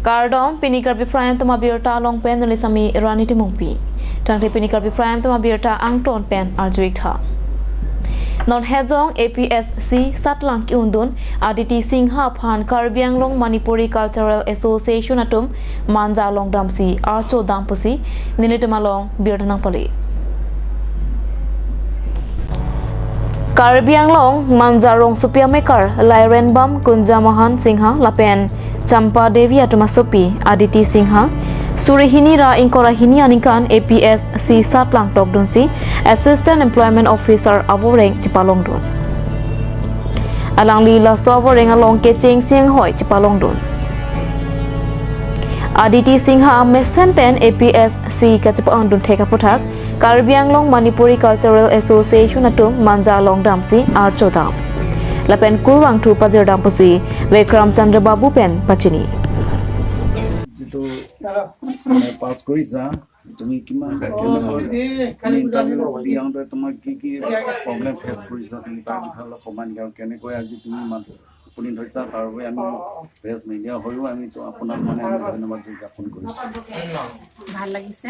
Kardom pini karbi prime tuma birta long pen nulisami Rani Timungpi. Tangte pini karbi prime tuma birta angton pen arjuik tha. Non Hejong APSC Satlang Undun Aditi Singha Phan Karbianglong Manipuri Cultural Association atum Manja Long Damsi Archo Dampusi Nilitumalong Birdanangpali. Karbianglong Manjarong Supia Maker Lairenbam Kunjamahan Singha Lapen Champa Devi Atumasopi Aditi Singha Surihini ra ingkorahini aningkan APSC Satlang Tokdunsi Assistant Employment Officer Avoreng Chipalongdun. Alang li laso Avoreng along ke Cheng Siang Hoi Chipalongdun. Aditi Singha Mesen Pen APSC Kachipangdun Theka Puthak Karbianglong Manipuri Cultural Association atum Manja Long Damsi Archodam. Lapen Kurwang Tu Pajer Dampusi Vikram Chandra Babu Pen Pachini. Pass কৰিছা তুমি কিমান দিয়াওঁতে তোমাৰ কি কি problem face কৰিছা তুমি তাৰ বিষয়ে অলপ কমাই নেকি আৰু কেনেকৈ আজি তুমি উপনীত হৈছা তাৰ বাবে আমি প্ৰেছ মিডিয়া হৈও আমি আপোনাক মানে আমি ধন্যবাদ জ্ঞাপন কৰিছোঁ। ভাল লাগিছে,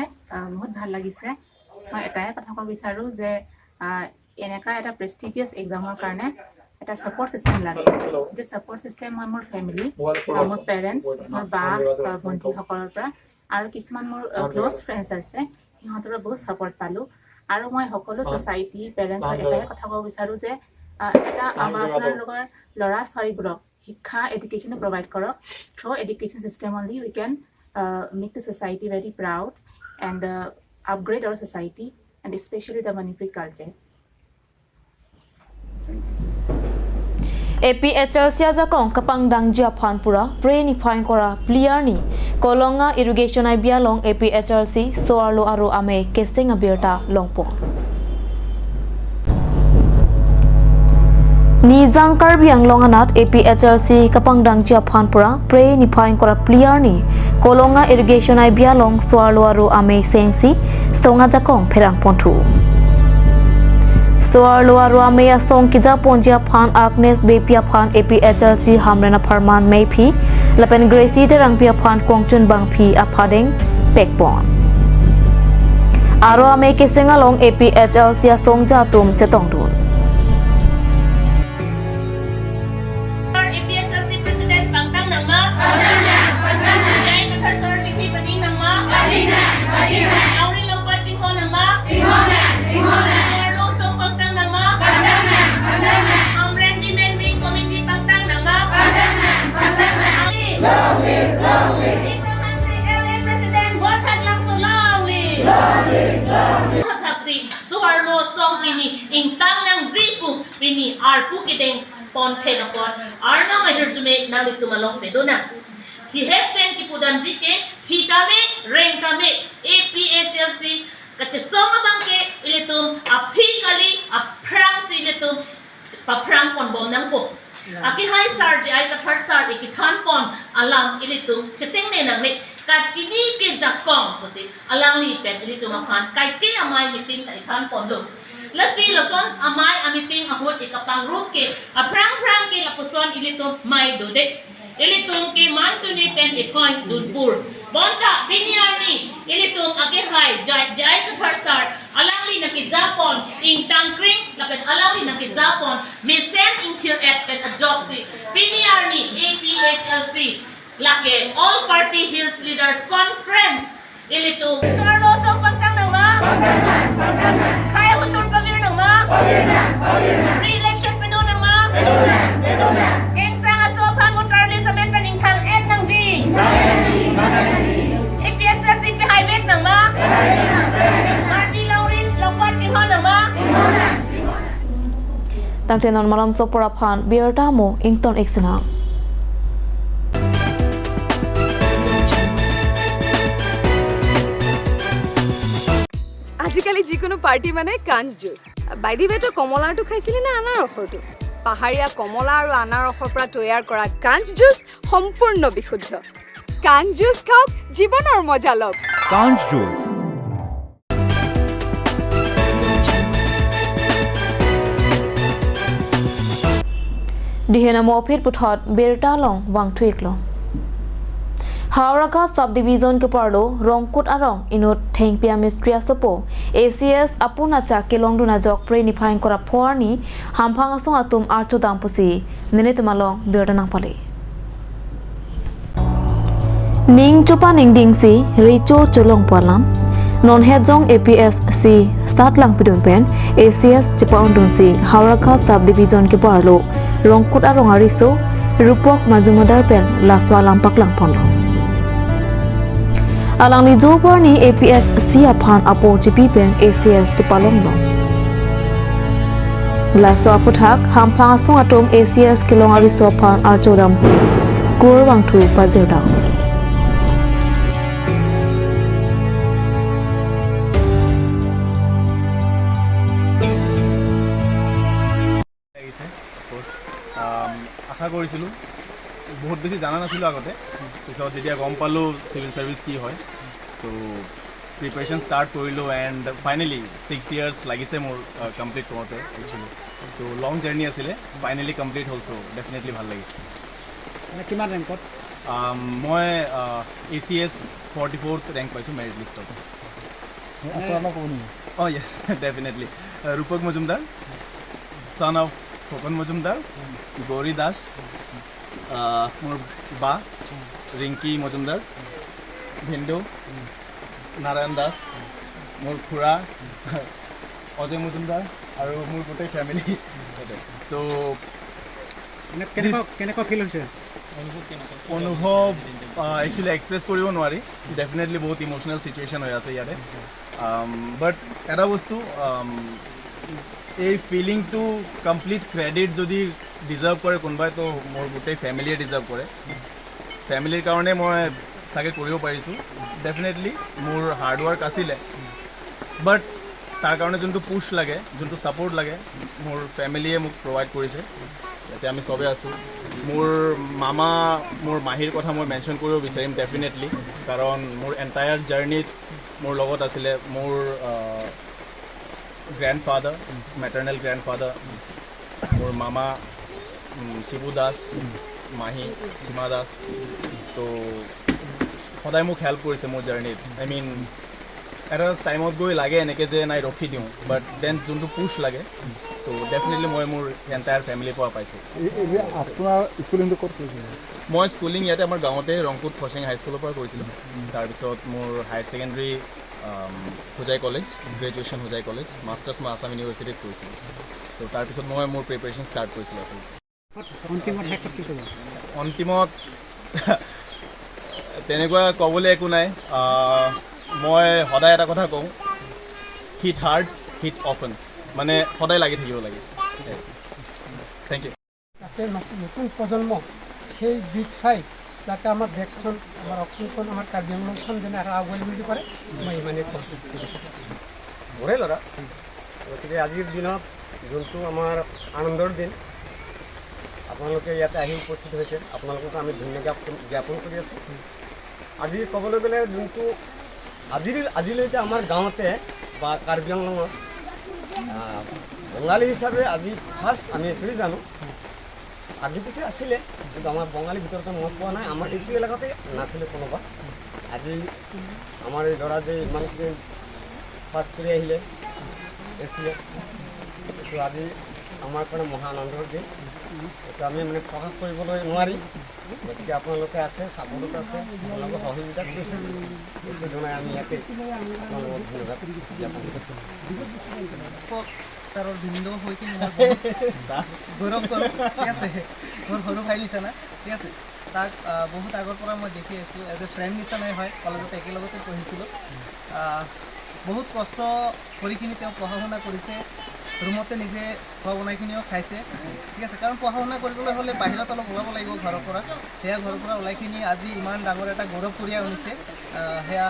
বহুত ভাল লাগিছে। মই এটাই কথা ক'ব বিচাৰোঁ যে এনেকুৱা এটা প্ৰেষ্টিজিয়াছ এক্সামৰ কাৰণে এটা ছাপৰ্ট চিষ্টেম লাগে। যিটো ছাপৰ্ট চিষ্টেম মই মোৰ ফেমিলি, মোৰ পেৰেণ্টছ, মোৰ বা ভণ্টিসকলৰ পৰা আৰু কিছুমান মোৰ ক্ল'জ ফ্ৰেণ্ডছ আছে সিহঁতৰ বহুত ছাপৰ্ট পালোঁ। আৰু মই সকলো ছ'চাইটি পেৰেণ্টছৰ এটাই কথা ক'ব বিচাৰোঁ যে এটা আমাৰ আপোনালোকৰ ল'ৰা ছোৱালীবোৰক শিক্ষা এডুকেশ্যনো প্ৰভাইড কৰক। Through education system only we can make the society very proud and upgrade our society and specially the Manipuri culture. APHLC ajakong kapang dangjia phanpura pre ni phain kora player ni kolonga irrigation ai bialong APHLC soarlo aro ame kesenga birta longpong. Nizang Karbiang longanat APHLC kapang dangjia phanpura pre ni phain kora player ni kolonga irrigation ai bialong soarlo aro ame sengsi songa jakong pherang ponthu. Soarlo aro ame asong kija ponjia phan Agnes Bepia phan APHLC hamrena pharman mei phi lapen Gracie terangpia phan kongchun bangphi aphadeng pekpon. Aro ame kesengalong APHLC asong jatum chetongdun. APSLC President Pangtang Nangma Jai Kathar Sir Chisi Pading Nangma Auri Longpa Chingho Nangma Suarlo song pini ingtang nang zipu pini arpu kiteng pon thegapon arna mahir jume nang tumalong pedona chihet pen kipudan zike chitame rengkame APSLC kache song abangke iletum aphikali aphrang siletum paprang pon bom nang po aki hai sar je ai kathar sar ikithan pon alang iletum cheteng ne nang me kachini ke jakong kosi alang li pen ilitum aphan kai ke amai meeting ta ithan pon lo lasi loson amai amiting ahot ikapang rup ke aprang prang ke lapuson ilitum mai dode ilitum ke mantuni pen ipoint dunpur bonta biniarni ilitum ake hai jai jai kathar sar alang li nakijapon ing tangkring lapen alang li nakijapon misen ing thir at pen ajoksi biniarni APHLC lake All Party Hills Leaders Conference ilitum Sarlo song pangtang nang ma kaya hutur pamir nang ma re-election pedo nang ma keng sang aso phan utarli sa men paning thang et nang ji APSLC pi highway nang ma Marty Laurin Longpa Chingho nang ma tangtenon malam sopora phan birta mo ington eksena. আজিকালি যিকোনো party মানে কাঞ্চ juice. By the ৱে তই কমলাৰটো খাইছিলি নে আনাৰসৰটো? পাহাৰীয়া কমলা আৰু আনাৰসৰ পৰা তৈয়াৰ কৰা কাঞ্চ জুচ সম্পূৰ্ণ বিশুদ্ধ। কাঞ্চ জুচ খাওক, জীৱনৰ মজা লওক। কাঞ্চ জুচ। দিহেনা মফিৰ পুথত বেৰটা লং ৱাংথুইক লং। Howraghat sub division ke parlo Rongkut arong inut Thengpia Mistria sopo ACS apuna cha kelong duna jok pre ni phaing kora phorni hamphang asong atum archo dampusi nene tumalong birta nangpale ning chupa ning ding si richo cholong palam non hejong APS C satlang pidun pen ACS chipa undun si Howraghat sub division ke parlo Rongkut arong ariso Rupok Majumdar pen laswa lampak lang ponlo alang ni jopor ni APS C aphan apo GP pen ACS chipalong no laso aputhak hamphang asong atom ACS kilong ariso aphan archodam si kurwangthu pajirda. আশা কৰিছিলোঁ, বহুত বেছি জানা নাছিলোঁ আগতে। পিছত যেতিয়া গম পালোঁ চিভিল ছাৰ্ভিচ কি হয়, ত' প্ৰিপেৰেশ্যন ষ্টাৰ্ট কৰিলোঁ এণ্ড ফাইনেলি 6 ইয়াৰ্ছ লাগিছে মোৰ কমপ্লিট কৰোঁতে একচুৱেলি। ত' লং জাৰ্ণি আছিলে, ফাইনেলি কমপ্লিট হ'ল, চ' ডেফিনেটলি ভাল লাগিছে। কিমান ৰেংকত? মই ACS 44th rank পাইছোঁ মেৰিট লিষ্টত। অঁ yes, definitely. Rupak Majumdar, son of Khokon Majumdar, Gauri Das, মোৰ বা ৰিংকি মজুমদাৰ, ভিন্দু নাৰায়ণ দাস, মোৰ খুৰা অজয় মজুমদাৰ আৰু মোৰ গোটেই ফেমিলি। চ' কেনেকুৱা ফিল হৈছে? অনুভৱ একচুৱেলি এক্সপ্ৰেছ কৰিব নোৱাৰি, ডেফিনেটলি বহুত ইম'চনেল চিটুৱেশ্যন হৈ আছে ইয়াতে। বাট এটা বস্তু, এই ফিলিংটো কমপ্লিট ক্ৰেডিট যদি ডিজাৰ্ভ কৰে কোনোবাই, তো মোৰ গোটেই ফেমিলিয়ে ডিজাৰ্ভ কৰে। ফেমিলিৰ কাৰণে মই চাগে কৰিব পাৰিছোঁ। ডেফিনেটলি মোৰ হাৰ্ডৱৰ্ক আছিলে, বাট তাৰ কাৰণে যোনটো পুছ লাগে, যোনটো ছাপৰ্ট লাগে, মোৰ ফেমিলিয়ে মোক প্ৰভাইড কৰিছে। ইয়াতে আমি চবেই আছোঁ। মোৰ মামা, মোৰ মাহীৰ কথা মই মেনশ্যন কৰিব বিচাৰিম ডেফিনেটলি, কাৰণ মোৰ এণ্টায়াৰ জাৰ্ণিত মোৰ লগত আছিলে মোৰ গ্ৰেণ্ডফাদাৰ, মেটাৰ্নেল গ্ৰেণ্ডফাদাৰ, মোৰ মামা শিবু দাস, মাহী সীমা দাস। তো সদায় মোক হেল্প কৰিছে মোৰ জাৰ্ণিত। I mean এটা টাইমত গৈ লাগে এনেকৈ যে নাই ৰখি দিওঁ, বাট then যোনটো পুছ লাগে, তো ডেফিনেটলি মই মোৰ এণ্টায়াৰ ফেমিলিৰ পৰা পাইছোঁ। আপোনাৰ স্কুলিংটো ক'ত কৰিছিলে? মই স্কুলিং ইয়াতে আমাৰ গাঁৱতে ৰংকুট ফচিং হাইস্কুলৰ পৰা কৰিছিলোঁ। তাৰপিছত মোৰ higher secondary Hojai college, graduation Hojai college, masters মই আছাম ইউনিভাৰ্চিটিত কৰিছিলোঁ। তো তাৰপিছত মই মোৰ প্ৰিপেৰেশ্যন ষ্টাৰ্ট কৰিছিলোঁ আচলতে। অন্তিমত তেনেকুৱা ক'বলৈ একো নাই। মই সদায় এটা কথা কওঁ, হিট হাৰ্ড হিট অফেন, মানে সদায় লাগি থাকিব লাগে। Thank you. যাতে নতুন প্ৰজন্ম সেই দিশ চাই যাতে আমাৰ দেশখন, আমাৰ অসমখন, আমাৰ কাৰ্বি আংলংখন যেনে আৰু আগুৱাই নিব পাৰে, মই ইমানেই ক'ম। মোৰে ল'ৰা, গতিকে আজিৰ দিনত যোনটো আমাৰ আনন্দৰ দিন, আপোনালোকে ইয়াতে আহি উপস্থিত হৈছে, আপোনালোকক আমি ধন্যবাদ জ্ঞাপন কৰি আছোঁ। আজি ক'বলৈ গ'লে যোনটো আজিলৈকে আমাৰ গাঁৱতে বা কাৰ্বি আংলঙত বঙালী হিচাপে আজি ফাৰ্ষ্ট আমি এইটোৱেই জানো, আগে পিছে আছিলে কিন্তু আমাৰ বঙালীৰ ভিতৰতে মই পোৱা নাই, আমাৰ এইটো এলেকাতে নাছিলে কোনোবা। আজি আমাৰ এই ল'ৰা যে ইমানখিনি পাছ কৰি আহিলে ACS, এইটো আজি আমাৰ কাৰণে মহা আনন্দৰ দিন। এইটো আমি মানে প্ৰকাশ কৰিবলৈ নোৱাৰি। গতিকে আপোনালোকে আছে, চাপৰ্টত আছে, আপোনালোকে সহযোগিতা কৰিছে, এইটো জনাই আমি ইয়াতে আপোনালোকক ধন্যবাদ জ্ঞাপন কৰিছোঁ। ছাৰৰ ভিন্দ হৈ কিনে মই বহুত গৌৰৱ কৰোঁ, ঠিক আছে, মোৰ সৰু ভাই নিচিনা, ঠিক আছে। তাক বহুত আগৰ পৰা মই দেখি আছোঁ, এজ এ ফ্ৰেণ্ড নিচিনাই হয়, কলেজত একেলগতে পঢ়িছিলোঁ। বহুত কষ্ট কৰি কিনি তেওঁ পঢ়া শুনা কৰিছে, ৰুমতে নিজে খোৱা বনাইখিনিও খাইছে, ঠিক আছে। কাৰণ পঢ়া শুনা কৰিবলৈ হ'লে বাহিৰত অলপ ওলাব লাগিব ঘৰৰ পৰা, সেয়া ঘৰৰ পৰা ওলাইখিনি আজি ইমান ডাঙৰ এটা গৌৰৱ কঢ়িয়াই আনিছে, সেয়া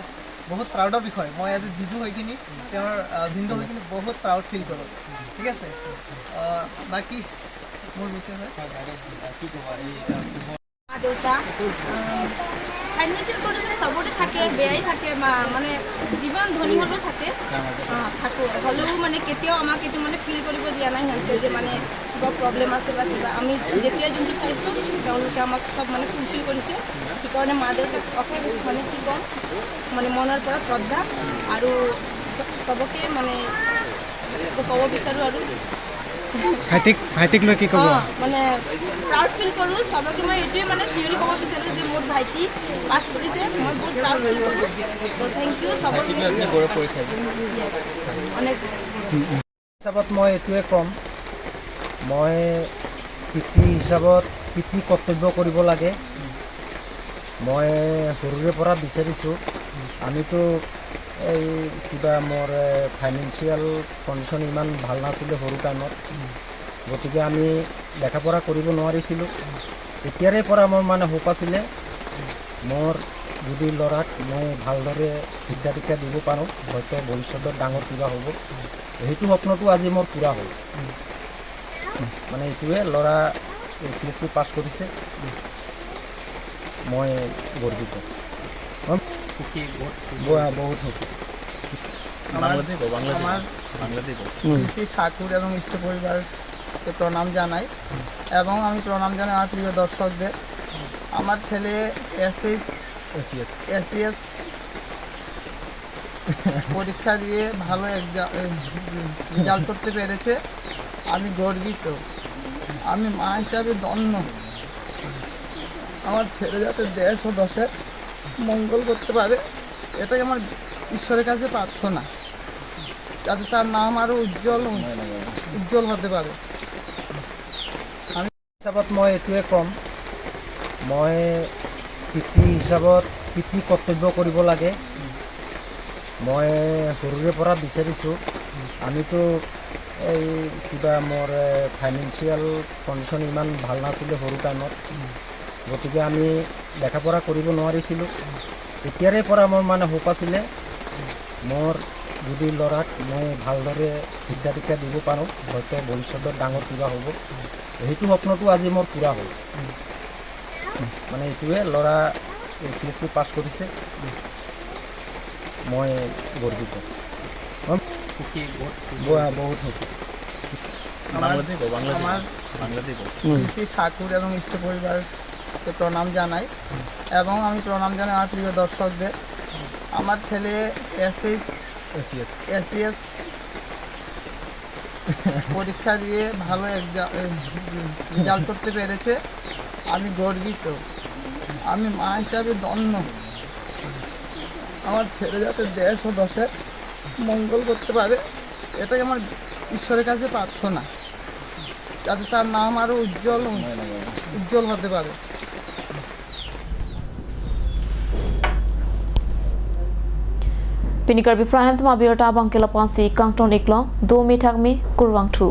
বহুত প্ৰাউডৰ বিষয়। মই আজি জিজু হৈ কিনি, তেওঁৰ ভিন্দু হৈ কিনি বহুত প্ৰাউড ফিল কৰোঁ, ঠিক আছে। বাকী মোৰ মিছেছ হয়। মা দেউতা ফাইনেন্সিয়েল কণ্ডিশ্যন চবতে থাকে, বেয়াই থাকে, মানে যিমান ধনী হ'লেও থাকে, থাকোঁ হ'লেও মানে কেতিয়াও আমাক এইটো মানে ফিল কৰিব দিয়া নাই সিহঁতে যে মানে কিবা প্ৰব্লেম আছে বা কিবা, আমি যেতিয়া যোনটো চাইছোঁ তেওঁলোকে আমাক চব মানে ফুলফিল কৰিছে। সেইকাৰণে মা দেউতাক অশেষ মানে কি ক'ম, মানে মনৰ পৰা শ্ৰদ্ধা আৰু চবকে মানে ক'ব বিচাৰোঁ। আৰু ভাইটিক লৈ কি ক'ব? মানে প্ৰাউড ফিল কৰোঁ চবকে। মই এইটোৱে মানে চিঞৰি ক'ব বিচাৰোঁ যে মোৰ ভাইটি পাছ কৰিছে, মই বহুত প্ৰাউড ফিল কৰোঁ। ত' thank U চবকে। অনেক হিচাপত মই এইটোৱে ক'ম, মই পিতৃ হিচাপত পিতৃ কৰ্তব্য কৰিব লাগে। মই সৰুৰে পৰা বিচাৰিছোঁ, আমিতো এই কিবা মোৰ ফাইনেন্সিয়েল কণ্ডিশ্যন ইমান ভাল নাছিলে সৰু টাইমত, গতিকে আমি লেখা পঢ়া কৰিব নোৱাৰিছিলোঁ। তেতিয়াৰে পৰা মোৰ মানে হোপ আছিলে, মোৰ যদি ল'ৰাক মই ভালদৰে শিক্ষা দীক্ষা দিব পাৰোঁ, হয়তো ভৱিষ্যতত ডাঙৰ কিবা হ'ব। সেইটো স্বপ্নটো আজি মোৰ পূৰা হ'ল। মানে এইটোৱে, ল'ৰা CSC পাছ কৰিছে, মই গৰ্বিত, বহুত সুখী। আমার শ্রী ঠাকুর এবং ইষ্ট পরিবারকে প্রণাম জানাই এবং আমি প্রণাম জানাই আমার প্রিয় দর্শকদের। আমার ছেলে এসিএস পরীক্ষা দিয়ে ভালো রেজাল্ট করতে পেরেছে, আমি গর্বিত। আমি মা হিসাবে ধন্য। আমার ছেলে যাতে দেশ ও দশের মঙ্গল করতে পারে, এটাই আমার ঈশ্বরের কাছে প্রার্থনা, যাতে তার নাম আরও উজ্জ্বল উজ্জ্বল হতে পারে। আমি হিচাপত মই এইটোৱে ক'ম, মই পিতৃ হিচাপত পিতৃ কৰ্তব্য কৰিব লাগে। মই সৰুৰে পৰা বিচাৰিছোঁ, আমিতো এই কিবা মোৰ ফাইনেন্সিয়েল কণ্ডিশ্যন ইমান ভাল নাছিলে সৰু টাইমত, গতিকে আমি লেখা পঢ়া কৰিব নোৱাৰিছিলোঁ। তেতিয়াৰে পৰা মোৰ মানে হোপ আছিলে, মোৰ যদি ল'ৰাক মই ভালদৰে শিক্ষা দীক্ষা দিব পাৰোঁ, হয়তো ভৱিষ্যতত ডাঙৰ কিবা হ'ব। সেইটো স্বপ্নটো আজি মোৰ পূৰা হ'ল। মানে এইটোৱে, ল'ৰা CSC পাছ কৰিছে, মই গৰ্বিত, বহুত সুখী। আমার শ্রী ঠাকুর এবং ইষ্ট পরিবারকে প্রণাম জানাই এবং আমি প্রণাম জানাই আমার প্রিয় দর্শকদের। আমার ছেলে এসিএস পরীক্ষা দিয়ে ভালো রেজাল্ট করতে পেরেছে, আমি গর্বিত। আমি মা হিসাবে ধন্য। আমার ছেলে যাতে দেশ ও দশের মঙ্গল করতে পারে, এটাই আমার ঈশ্বরের কাছে প্রার্থনা, যাতে তার নাম আরও উজ্জ্বল উজ্জ্বল হতে পারে। Pinikar Biprahim tama birta bangkela pansi kangton iklong do mi thakmi kurwang thu.